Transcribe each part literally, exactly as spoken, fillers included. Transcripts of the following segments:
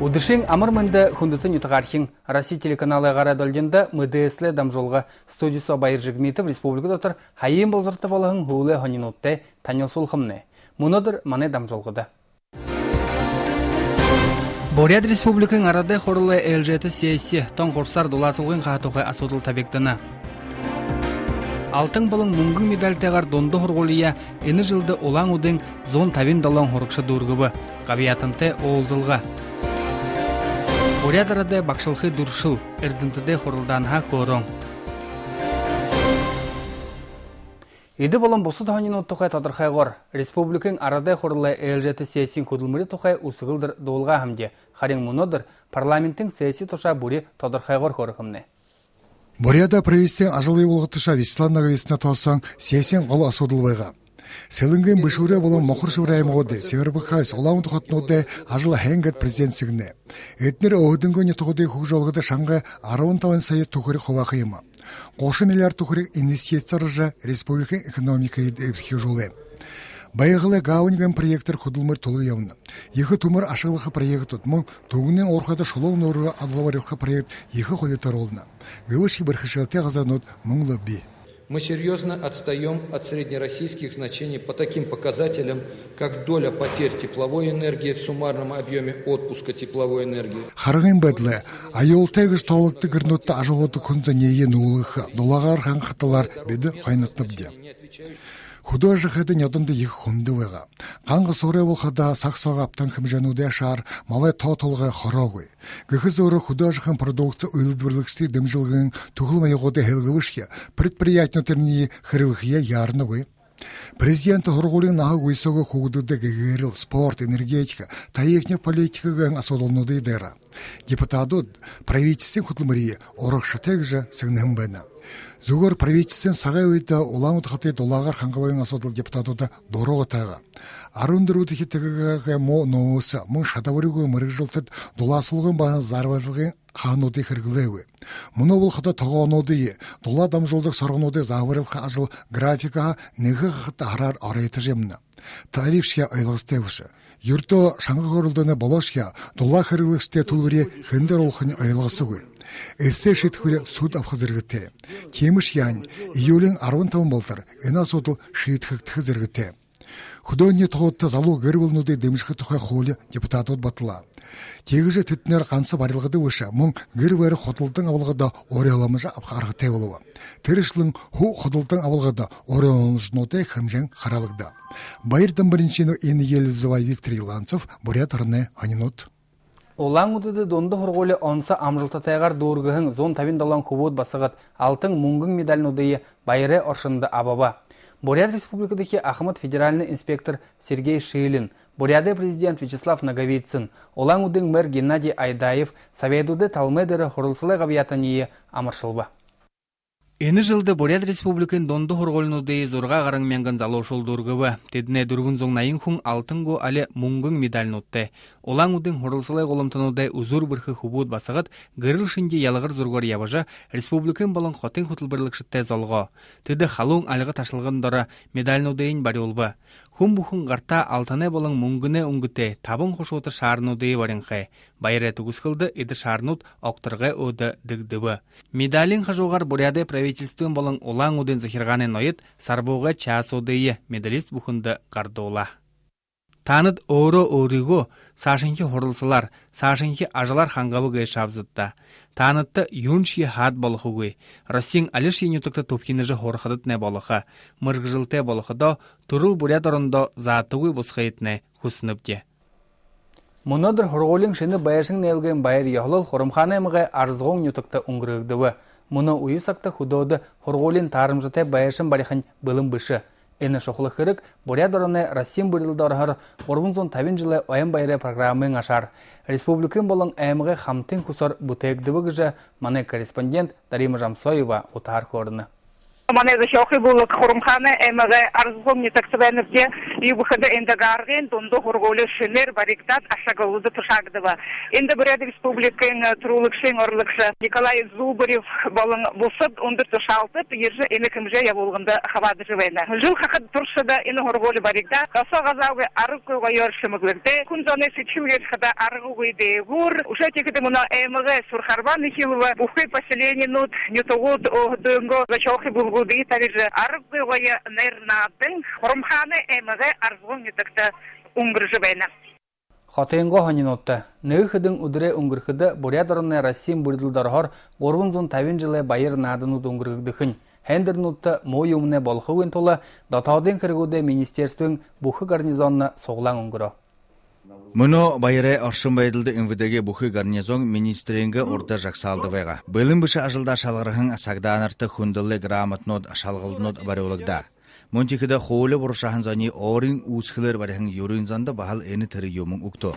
Үдэшын амар мэндэ, хүндэтэ нютагаархин! Россия телеканалай гарай долгиндо мэдээсэлэй дамжуулга. Студи соо Баяр Жигмитов. Республика дотор һаяын болзорто болоһон һүүлэй һонинуудтай танилсуулхамнай. Мүнөөдэр манай дамжуулгада: Буряад Республикын Арадай Хуралай ээлжээтэ сессиин тон хурсаар дулаасуулгын хаһа тухай асуудал табигдана. Алтан болон мүнгэн медальтайгаар дунда һургуулияа энэ жэлдэ Улаан-Үдын зуун табин долоон һурагша дүүргэбэ. Габьяатантай уулзалга. Буряад арадай багшалхы дүршэл, эрдэмтэдэй хуралдаанһаа хөөрөөн. Эдэ болон бусад һонинууд тухай тодорхойгоор. Республикын Арадай Хуралай ээлжээтэ сессиин хүдэлмэри тухай үсэгэлдэр дуулгаа һэмди. Харин мүнөөдэр парламентын сесси тушаа бүри тодорхойгоор хөөрэхэмнай. Буряадай правительствын ажал ябуулга тушаа Вячеслав Наговицынай тоосон сессиин гол асуудал байгаа. Сэлэнгын, Бэшүүрэй болон Мухар-Шэбэр аймагуудай, Северобайкальск, Улаан-Үдэ хотонуудай ажал һайн гээд президент сэгнээ. Эдэнэр өөһэдынгөө нютагуудые хүгжөөлгэдэ шангай арбан табан сая түхэриг хубааха юм. Гушан миллиард түхэриг инвестици оруулжа, республикын экономикые дэбжүүлээ. Байгалай гавань гэһэн проектээр хүдэлмэри тулга ябана. Ехэ түмэр ашаглаха проектүүд, мүн Түгнын уурхайда шулуун нүүргэ адла барилха проект ехэ хубита оруулна. Гэбэшье бэрхэшээлтэй газарнууд мүн лэ бии. Мы серьёзно отстаём от среднероссийских значений по таким показателям, как доля потерь тепловой энергии в суммарном объёме отпуска тепловой энергии. Харгын байдалай аюултай гэжэ тоологдодог гэрнүүдтэ ажаһуудаг хүн зониие нүүлгэхэ, дулаагаар хангаха талаар бидэ хойнотнобди. Хүдөө ажахыда нёдондо ехэ хүндэ байгаа. Ганса суурай болоходо, саг соогоо абтаһан хэмжээнүүдэй ашаар малай тоо толгой хороогүй. Гэхэ зуура хүдөө ажахын продукци үйлэдбэрилэгшэдые дэмжэлгын түхэл маягуудые һэлгэбэшье, предприятинууд тэрэниие хэрэглэхые яаранагүй. Президент һургуулиин наһа гүйсөөгүй хүүгэдүүдэй гэгээрэл, спорт, энергетика, тарифна политика гэһэн асуудалнуудые дайраа. Депутадууд правительствын хүдэлмэриие урагшатай гэжэ сэгнэһэн байна. Зүгөөр правительствын сагай үедэ Улаан-Үдэ хотые дулаагаар хангалагын асуудал депутадуудта дуруугы таагаа. Арбан дүрбэдэхи ТГК-гай муу нөөсэ, мүн шадабаригүй мэргэжэлтэд дулаасуулгын ба заабарилгын хаһануудые хэрэглээгүй. Мүнөө болоходо тогоонуудые, дулаа дамжуулдаг соргонуудые заабарилха ажал графикһаа нэгэ хахад һараар оройтожо ябана. Тарифшье ойлгостой бэшэ. Юрдөө шанга хөөрэлдөөнэй болоошье, дулаа хэрэглэгшэдэй түлбэри хэндэ оруулхань ойлгосогүй. Эсэсэй шиидхэбэри суд абаха зэргэтэй. Тиимэшье һаань, июлиин арбан табан болотор энэ асуудал шиидхэгдэхэ зэргэтэй. Хүдөөнэй нютагуудта залуу гэр бүлэнүүдые дэмжэхэ тухай хуули депутадууд баталаа. Тиигэжэ тэдэнэр ганса барилгада бэшэ, мүн гэр байра худалдан абалгада урилдаан абаха аргатай болобо. Тэрэшье лэ хуу худалдан абалгада урилдаануудые хэмжээн хараалагдаа. Баяр Дамбаринчинов, Инна Елизова, Виктор Еланцев, Буряад ороной һонинууд. Улаан-Үдэдэ дунда һургуули онсо амжалтатайгаар дүүргэһэн зуун табин долоон хүбүүд басагад алтан, мүнгэн медальнуудые баярай оршондо абаба. Буряад Республикадахи ахамад федеральна инспектор Сергей Шилин, Буряадай президент Вячеслав Наговицын, Улаан-Үдын мэр Геннадий Айдаев Советүүдай талмай дээрэ һуралсалай габьяатаниие амаршалба. Энэ жэлдэ Буряад Республикын дунда һургуулинуудые зургаа гаран мянган залуушуул дүүргэбэ. Тэдэнэй дүрбэн зуун наян хүн алтан гү, али мүнгэн медальнуудтай. Улаан-Үдын һуралсалай гуламтануудай үзүүр бэрхэ хүбүүд басагад гэрэл шэнги ялагар зургаар ябажа, республикын болон хотын хүтэлбэрилэгшэдтэй золгоо. Тэдэ халуун альга ташалгын доро медальнуудыень барюулба. Хүн бүхэн гартаа алтанай болон мүнгэнэй үнгэтэй табан хушуута шаарнуудые баринхай. Баярай түгэсхэлдэ эдэ шаарнууд огторгой өөдэ дэгдэбэ. Медалиин хажуугаар Буряадай правительствын болон Улаан-Үдын захиргаанай ноёд сарбуугай чаасуудые медалист бүхэндэ гардуулаа. Таанад өөрөө өөрыгөө саашанхи һуралсалаар, саашанхи ажалаар хангаба гээшэ абзадта. Таанадта юуншье һаад болохогүй. Россиин алишье нютагта түбхинэжэ һурахадатнай болохо. Мэргэжэлтэй болоходоо, түрэл Буряад орондоо заатагүй бусахыетнай хүсэнэбди. Мүнөөдэр һургуулиин шэнэ байшан нээлгын баяр ёһолол Хурамхаанай аймагай Арзгун нютагта үнгэргэгдэбэ. Мүнөө үе сагта хүдөөдэ һургуулиин таарамжатай байшан барихань бэлэн бэшэ. Энэ шухала хэрэг Буряад ороной Россиин бүрилдэ ороһоор гурбан зуун табин жэлэй ойн баярай программын ашаар республикын болон аймагай хамтын хүсөөр бүтээгдэбэ гэжэ манай корреспондент Дарима Жамсоева утаһаар хөөрэнэ. Манай зохёохы бүлэг Хурамхаанай аймагай Арзгун нютагта байнабди. Юуб гэхэдэ, эндэ Гаргын дунда һургуули шэнээр баригдаад, ашаглалда тушаагдаба. Эндэ Буряад Республикын, э, түрүүлэгшын орлогшо Николай Зубарев болон бусад үндэр тушаалтад ерэжэ, энэ хэмжээ ябуулгада хабаадажа байна. Жэл хахад туршада энэ һургуули баригдаа, досоо газаагүй аргагүй гоёор шэмэглэгдээ. Хүн зоной сэдьхэл гэжэ хадаа аргагүй дээгүүр. Үшөө тиихэдэ мүнөө аймагай сур харбаан эхилбэ. Бүхы поселенинүүд, нютагууд өөһэдынгөө зохёохы бүлгүүдые табижа, аргагүй гоё найр наадан Хурамхаанай аймагай Арзгун нютагта үнгэржэ байна. Хотынгоо һонинуудта. Нэгэ хэдэн үдэрэй үнгэрхэдэ Буряад ороной Россиин бүридэлдэ орохоор гурбан зуун табин жэлэй баяр нааданууд үнгэргэгдэхэнь. Һайндэрнүүдтэ муу юумэнэй болохогүйн тула дотоодын хэрэгүүдэй министерствын бүхэ гарнизонно суглаан үнгэрөө. Мүнөө баярай оршон байдалда МВД-гэй бүхы гарнизон министрынгээ урда жагсаалда байгаа. Бэлэн бэшэ ажалдаа шалгарһан сагдаанарта хүндэлэлэй грамотанууд, шалгалданууд барюулагдаа. Мүн тиихэдэ хуули бурушааһан зониие өөрын үүсхэлээр бариһан юрын зондо баһал энэ тэрэ юумэн үгтөө.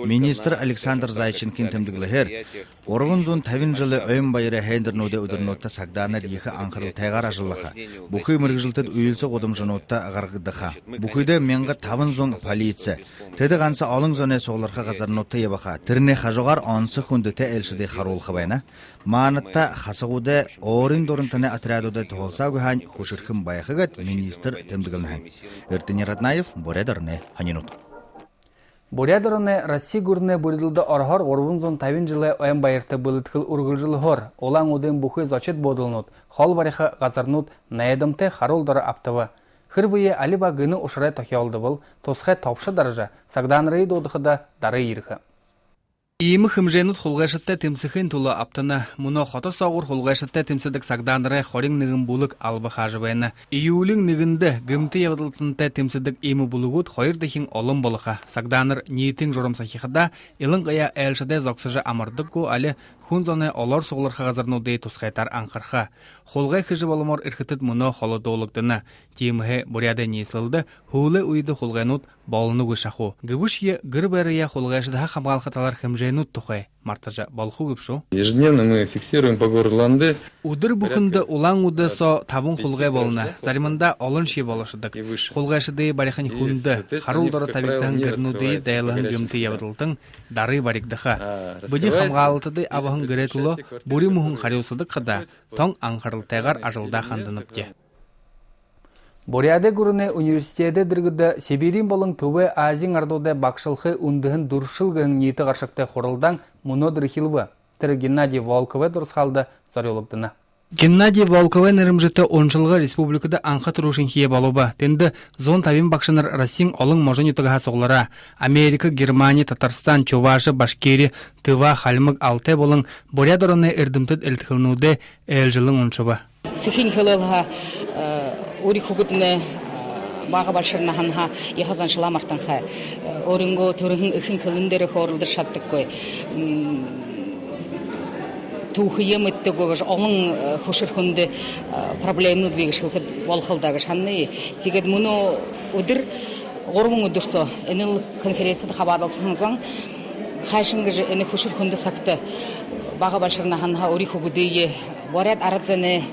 Министр Александр Зайченкын тэмдэглэһээр, гурбан зуун табин жэлэй ойн баярай һайндэрнүүдэй үдэрнүүдтэ сагдаанар ехэ анхаралтайгаар ажаллаха. Бүхы мэргэжэлтэд үйлсэ гудамжануудта гаргагдаха. Бүхыдөө мянга табан зуун полици. Тэдэ ганса олон зоной сугларха газарнуудта ябаха. Тэрэнэй хажуугаар онсо хүндэтэй айлшадые харуулха байна. Маанадта хасагуудай, өөрын дурантанай отрядуудай туһалсаагүй һаань, хүшэрхэн байха гээд министр тэмдэглэнэ һэн. Эрдэни Раднаев, Буряад ороной һонинууд. Буряад ороной Росси гүрэнэй бүридэлдэ орохоор гурбан зуун табин жэлэй ойн баярта бэлэдхэл үргэлжэлһөөр Улаан-Үдын бүхы зочид буудалнууд, хоол бариха газарнууд найдамтай харуул доро абтаба. Хэрбээ алиба гэнэ ушарай тохёолдобол, тусхай тобшо даража, сагдаанарые дуудахада дары ерэхэ. Иимэ хэмжээнүүд хулгайшадтай тэмсэхын тула абтана. Мүнөө хото соогуур хулгайшадтай тэмсэдэг сагдаанарай хорин нэгэн бүлэг алба хаажа байна. Июлиин нэгэндэ гэмтэ ябадалтантай тэмсэдэг иимэ бүлэгүүд хоёрдохинь олон болохо. Сагдаанар ниитын журам сахихадаа, илангаяа айлшадай зогсожо амардаг гү, али хүн зоной олоор сугларха газарнуудые тусхайтаар анхарха. Хулгай хэжэ боломоор эрхэтэд мүнөө холодуулагдана. Тиимэһээ Буряадай ниислэлдэ һүүлэй үедэ хулгайнууд болоногүй шахуу. Гэбэшье гэр байраяа хулгайшадһаа хамгаалха талаар хэмжээнүүд тухай мартажа болохогүй бшуу. Ежедневно мы фиксируем по городу Улан-Удэ. Үдэр бүхэндэ Улаан-Үдэ соо табан хулгай болоно. Заримандаа олоншье болошодог. Хулгайшадые барихань хүндэ, харуул доро табигдаһан гэрнүүдые дайлаһан гэмтэ ябадалтан дары баригдаха. Бидэ хамгаалалтадаа абаһан гэрэй түлөө бүри мүһэн харюусадаг хадаа тон анхаралтайгаар ажалдаа ханданабди. Буряадай гүрэнэй университедэй дэргэдэ Сибириин болон Түб Азиин арадуудай багшалхы үндэһэн дүршэл гэһэн ниитэ гаршагтай хуралдаан мүнөөдэр эхилбэ. Тэрэ Геннадий Волковой дурасхаалда зорюулагдана. Геннадий Волковой нэрэмжэтэ уншалга республикада анха түрүүшынхиеэ болобо. Тэндэ зуун табин багшанар Россиин олон можо нютагһаа суглараа. Америка, Германи, Татарстан, Чуваши, Башкири, Тыва, Хальмаг, Алтай болон Буряад ороной эрдэмтэд элидхэлнүүдые ээлжэлэн уншаба. Сэхынь хэлээл һаа, э, үри хүүгэднай, э, бага балшар наһанһаа ёһо заншалаа мартанхай. Э, өөрынгөө түрэһэн эхын хэлэн дээрээ хөөрэлдэжэ шададаггүй. М, түүхые мэдэдэггүй гэжэ олон, э, хүшэр хүндэ, э, проблемэнүүд бии гэжэ хэлэхэдэ болохол даа гэжэ һананаб. Тиигээд мүнөө үдэр гурбан үдэр соо энэл конференцида хабаадалсаһан зон хайшан гэжэ энэ хүшэр хүндэ сагта бага балшар наһанһаа үри хүүгэдые, буряад арад зоной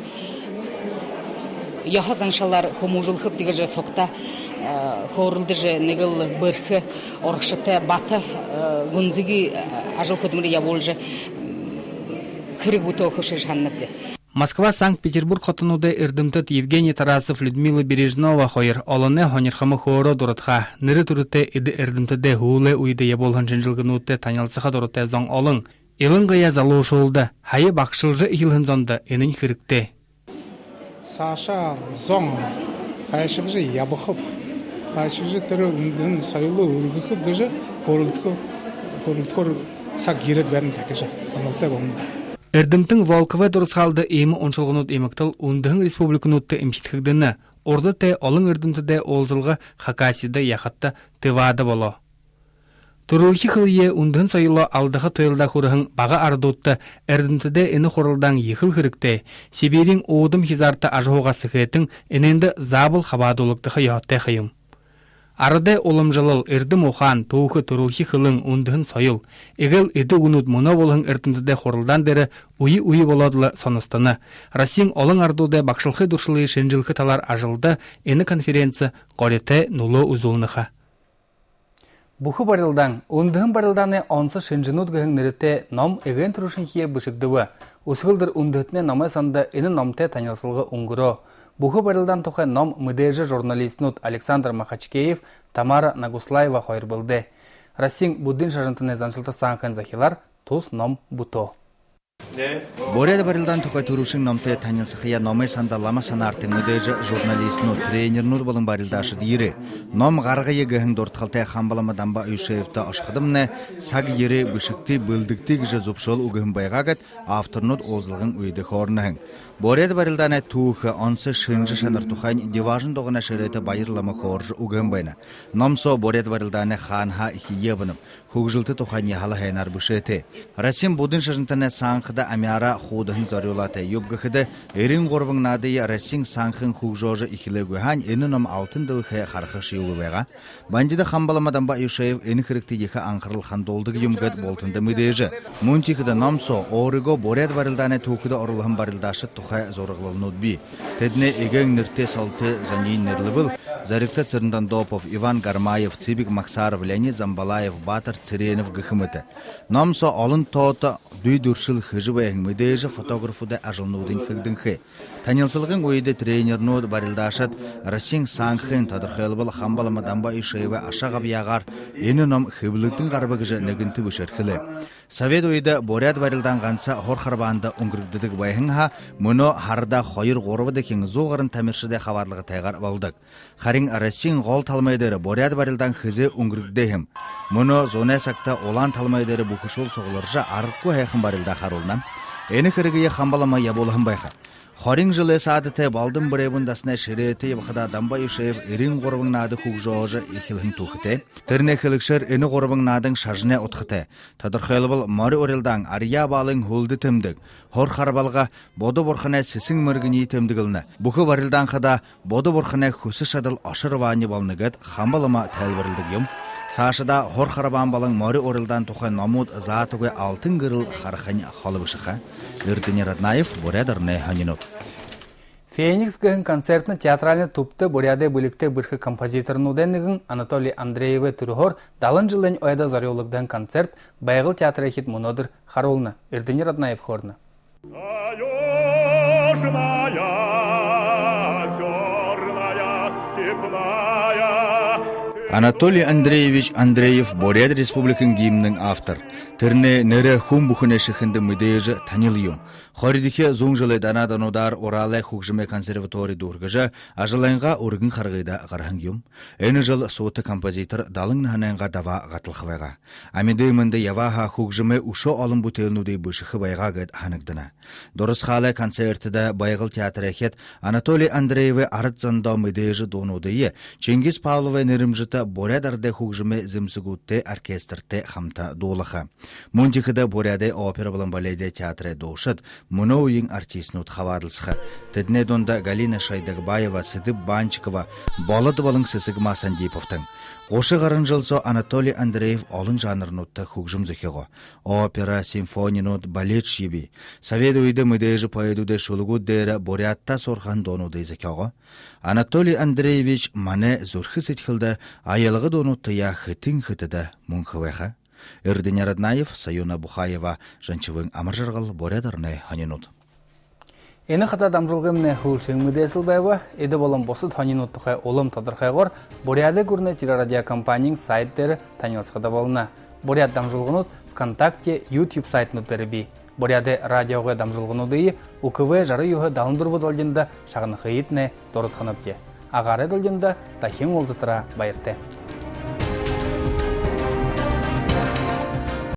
ёһо заншалаар хүмүүжүүлхэб гэжэ сугтаа, э, хөөрэлдэжэ, нэгэл бэрхэ, урагшатай, бата, э, гүнзэгы, э, ажал хүдэлмэри ябуулжа, м, хэрэг бүтээхэ гэжэ һананабди. Москва, Санкт-Петербург хотонуудай эрдэмтэд Евгений Тарасов, Людмила Бережнова хоёр олоной һонирхомо хөөрөө дурадхаа. Нэрэ түрэтэй эдэ эрдэмтэдэй һүүлэй үедэ ябуулһан шэнжэлгэнүүдтэй танилсаха дуратай зон олон. Илангаяа залуушуулда, һая багшалжа эхилһэн зондо энэнь хэрэгтэй. Саашаа зон хайшан гэжэ ябахаб, хайшан гэжэ тэрэ үндэһэн соёлоо үргэхэб гэжэ хөөрэлдэхэ, хөөрэлдэхөөр саг ерээд байна даа гэжэ һаналтай болоно даа. Эрдэмтэн Волковой дурасхаалда иимэ уншалганууд имагтал үндэһэн республикануудта эмхидхэгдэнэ. Урда тээ олон эрдэмтэдэй уулзалга Хакасида, Яхадта, Тывада болоо. Түрэлхи хэлэеэ, үндэһэн соёлоо алдаха туйлдаа хүрэһэн бага арадуудта эрдэмтэдэй энэ хуралдаан ехэл хэрэгтэй. Сибириин уудам хизаарта ажаһуугаа сэхээтэн, энээндэ заабол хабаадуулагдаха ёһотойхо юм. Арадай уламжалал, эрдэм ухаан, түүхэ, түрэлхи хэлэн, үндэһэн соёл, эгээл эдэ үгэнүүд мүнөө болоһон эрдэмтэдэй хуралдаан дээрэ үе үе болоод лэ соностоно. Россиин олон арадуудай багшалхы дүршэлые шэнжэлхэ талаар ажалда энэ конференци горитой нүлөө үзүүлнэ ха. Бүхэ барилдаан, үндэһэн барилдаанай онсо шэнжэнүүд гэһэн нэрэтэй ном эгээн түрүүшынхиеэ бэшэгдэбэ. Үсэгэлдэр үндэһэтэнэй номой санда энэ номтой танилсалга үнгэрөө. Бүхэ барилдаан тухай ном мэдээжэ журналистнууд Александр Махачкеев, Тамара Нагуслаева хоёр бэлдээ. Россиин буддын шажантанай заншалта сангхын захилаар тус ном бүтөө. Буряад барилдаан тухай түрүүшын номтой танилсахаяа номой санда лама санаартан мэдээжэ журналистнууд, тренернүүд болон барилдаашад ерээ. Ном гаргая гэһэн дурадхалтай Хамба лама Дамба Аюшеевта ошоходомнай саг ерээ, бэшэгты, бэлдэгты гэжэ зүбшөөл үгэһэн байгаа гээд авторнууд уулзалгын үедэ хөөрэнэ һэн. Буряад барилдаанай түүхэ, онсо шэнжэ шанар тухайнь Диваажан дуганай шэрээтэ Баяр лама хөөрэжэ үгэһэн байна. Ном соо буряад барилдаанай хаанаһаа эхиеэ абанаб, хүгжэлтэ тухайнь яһала һайнаар бэшээтэй. Россиин буддын шажантанай сангхада амяараа хуудаһан зорюулаатай. Юуб гэхэдэ, эрын гурбан наадые Россиин сангхын хүгжөөжэ эхилээгүй һаань, энэ ном алтан дэлхэйе хараха шиигүй байгаа. Бандида Хамба лама Дамба Аюшеев энэ хэрэгтэ ехэ анхарал хандуулдаг юм гээд бултанда мэдээжэ. Мүн тиихэдэ ном соо өөрыгөө буряад барилдаанай түүхэдэ оруулһан барилдаашад тухай зураглалнууд бии. Тэдэнэй эгээн нэрэтэй солотой зониинь нэрлэбэл: Зоригто Цырендондопов, Иван Гармаев, Цыбик Максаров, Леонид Замбалаев, Баатар Цыренов гэхэ мэтэ. Ном соо олон тоото дүй дүршэл хэжэ байһан мэдээжэ фотографуудай ажалнуудынь хэгдэнхэй. Танилсалгын үедэ тренернүүд, барилдаашад Россиин сангхын, тодорхойлбол, Хамба лама Дамба Аюшеевай аша габьяагаар энэ ном хэблэгдэн гараба гэжэ нэгэнтэ бэшээрхэлээ. Совет үедэ буряад барилдаан ганса һур харбаанда үнгэргэгдэдэг байһан һаа, мүнөө һарада хоёр-гурба дахин зуу гаран тамиршадай хабаадалгатайгаар болодог. Харин Россиин гол талмай дээрэ буряад барилдаан хэзээ үнгэргэгдээ һэм. Мүнөө зунай сагта улаан талмай дээрэ бүхэшүүл сугларжа, аргагүй һайхан барилдаа харуулна. Энэ хэрэгые Хамба лама ябуулһан байха. Хорин жэлэй саада тээ Балдан Брэйбун дасанай шэрээтэ ябахадаа Дамба Аюшеев эрын гурбан наада хүгжөөжэ эхилһэн түүхэтэй. Тэрэнэй хэлэгшээр, энэ гурбан наадан шажанай удхатай. Тодорхойлбол, мори урилдаан, арьяа баалын һүлдэ тэмдэг, һур харбалга, Будда бурханай сэсэн мэргэниие тэмдэглэнэ. Бүхэ барилдаан хадаа Будда бурханай хүсэ шадал ошорваани болоно гээд Хамба лама тайлбарилдаг юм. Саашадаа һур харбаан болон мори урилдаан тухай номууд заатагүй алтан гэрэл харахань холо бэшэ ха. Эрдэни Раднаев, Буряад ороной һонинууд. «Феникс» гэһэн концертнэ театральна түбтэ Буряадай бэлигтэй бэрхэ композиторнуудай нэгэн Анатолий Андреевэй түрэһөөр далан жэлэй ойдо зорюулагдаһан концерт Байгал театрайхид мүнөөдэр харуулна. Эрдэни Раднаев хөөрэнэ. Анатолий Андреевич Андреев Буряад Республикын гимнын автор. Тэрэнэй нэрэ хүн бүхэнэй шэхэндэ мэдээжэ, танил юм. Хоридохи зуун жэлэй данаад онуудаар Уралай хүгжэмэй консерватори дүүргэжэ, ажалайнгаа үргэн харгыда гараһан юм. Энэ жэл суута композитор далан наһанайнгаа дабаа гаталха байгаа. Амиды мэндэ ябаа һаа, хүгжэмэй үшөө олон бүтээлнүүдые бэшэхэ байгаа гээд һанагдана. Дурасхаалай концертдэ Байгал театрайхид Анатолий Андреевэй арад зондоо мэдээжэ дуунуудые, Чингис Павловай нэрэмжэтэ буряад арадай хүгжэмэй зэмсэгүүдтэй оркестртэй хамта дуулаха. Мүн тиихэдэ Буряадай опера болон баледэй театрай дуушад, мүнөө үеын артистнууд хабаадалсаха. Тэдэнэй дунда Галина Шойдагбаева, Сэдэб Банчикова, Болод болон Сэсэгма Сандиповтан. Гуша гаран жэл соо Анатолий Андреев олон жанрнуудта хүгжэм зохёогоо. Опера, симфонинууд, баледшье бии. Совет үедэ мэдээжэ поэдүүдэй шүлэгүүд дээрэ буряадта суурхаһан дуунуудые зохёогоо. Анатолий Андреевич манай зүрхэ сэдьхэлдэ аялга дуунуудтаяа хэтын хэтэдэ мүнхэ байха. Эрдэни Раднаев, Союна Бухаева, Жанчибын Амаржаргал, Буряад ороной һонинууд. Энэ хадаа дамжуулгымнай һүүлшын мэдээсэл байба. Эдэ болон бусад һонинууд тухай улам тодорхойгоор Буряадай гүрэнэй телерадиокомпаниин сайт дээрэ танилсахада болоно. Буряад дамжуулганууд ВКонтакте, YouTube сайтнууд дээрэ бии. Буряадай радиогой дамжуулгануудые УКВ жаран юһэ далан дүрбэ долгиндо шагнахыетнай дурадханабди. Агаарай долгиндо дахин уулзатараа баяртай.